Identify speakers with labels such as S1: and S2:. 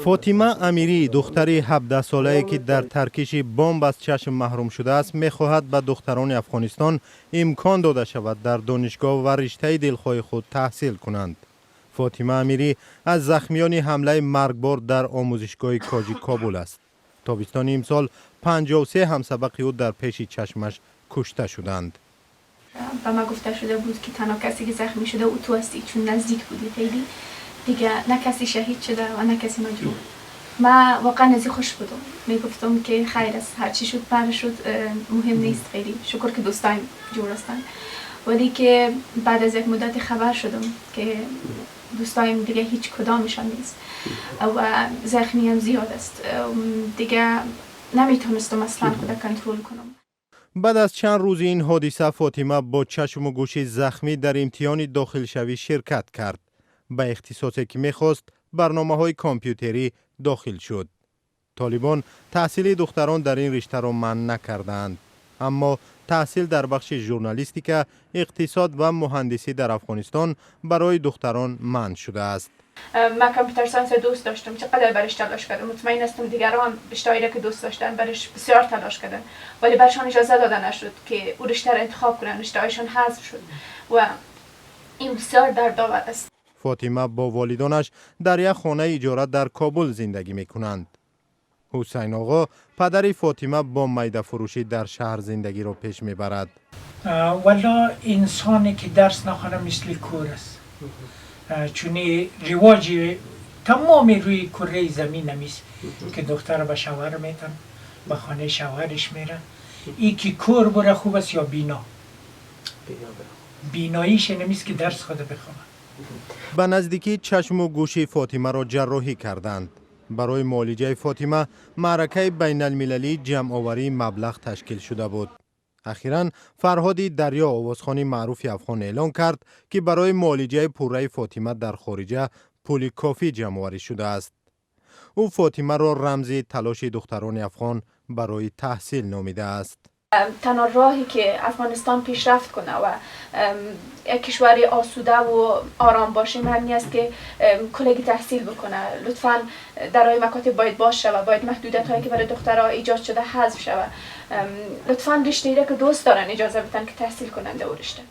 S1: Фотима Амирӣ, духтари 17-солае, ки дар таркиши бомб аз чашм маҳрум шудааст, мехоҳад ба духтарони Афғонистон имкон дода шавад дар донишгоҳ ва риштаи дилхоҳи худ таҳсил кунанд. Фотима Амирӣ аз захмиёни ҳамлаи маргбор дар омӯзишгоҳи Коҷи Кобул аст. Тобистони имсол 53 ҳамсабақи ӯ дар пеши чашмаш кушта шуданд.
S2: به ما گفته شده بود که تنها کسی که زخمی شده او تو هستی، چون نزدیک بودی خیلی. دیگه نه کسی شهید شده و نه کسی مجروح. ما واقعا ازی خوش بودم، میگفتم که خیر است، هرچی شد پر شد، مهم نیست، خیلی شکر که دوستایم جور هستن. ولی که بعد از یک مدت خبر شدم که دوستایم دیگه هیچ کدامشان نیست و زخمی هم زیاد است، دیگه نمیتونستم اصلا خود کنترل کنم.
S1: Баъд аз чанд рӯзи ин ҳодиса Фотима бо чашму гӯши захмӣ дар имтиҳони дохилшавӣ ширкат кард. Ба ихтисосе, ки мехост, барномаҳои компютерӣ, дохил шуд. Толибон таҳсили духтарон дар ин риштаро манъ накардаанд, аммо таҳсил дар бахши журналистика, иқтисод ва муҳандисӣ дар Афғонистон барои духтарон манъ шудааст.
S2: من computer science دوست داشتم، چقدر برش تلاش کردم. مطمئن هستم دیگران رشته‌ای که دوست داشتن برش بسیار تلاش کردن، ولی برشان اجازه داده نشد که او رشته را انتخاب کنن. رشته‌هایشان حذف شد و این بسیار دردآور است.
S1: Фотима бо волидонаш дар як хонаи иҷора дар Кобул зиндагӣ мекунанд. Ҳусайн Оғо, падари Фотима, бо майдафурӯшӣ дар шаҳр зиндагиро пеш мебарад.
S3: والا انسانی که درس نخوانه مثل کور است، چون رواج تمام روی کره زمین همیست که دختر به شوهر میتن، به خانه شوهرش میره. ای که کور بره خوب است یا بینا؟ بیناییش نمیست که درس خود بخونه.
S1: Ба наздикӣ чашму гӯши Фотимаро ҷарроҳӣ карданд. Барои муолиҷаи Фотима маъракаи байналмилалии ҷамъоварии маблағ ташкил шуда буд. Ахиран Фарҳоди Дарё, овозхони маъруфи афғон, эълон кард, ки барои муолиҷаи пурраи Фотима дар хориҷа пули кофӣ ҷамъоварӣ шудааст. Ӯ Фотимаро рамзи талоши духтарони афғон барои таҳсил номидааст.
S2: تنها راهی که افغانستان پیشرفت کنه و یک کشور آسوده و آرام باشه همین است که کلگی تحصیل بکنه. لطفا درای مکاتب باید باز شود، باید محدودیت هایی که برای دخترها ایجاد شده حذف شود. لطفا رشته ای که دوست دارن اجازه بدن که تحصیل کنند او رشته.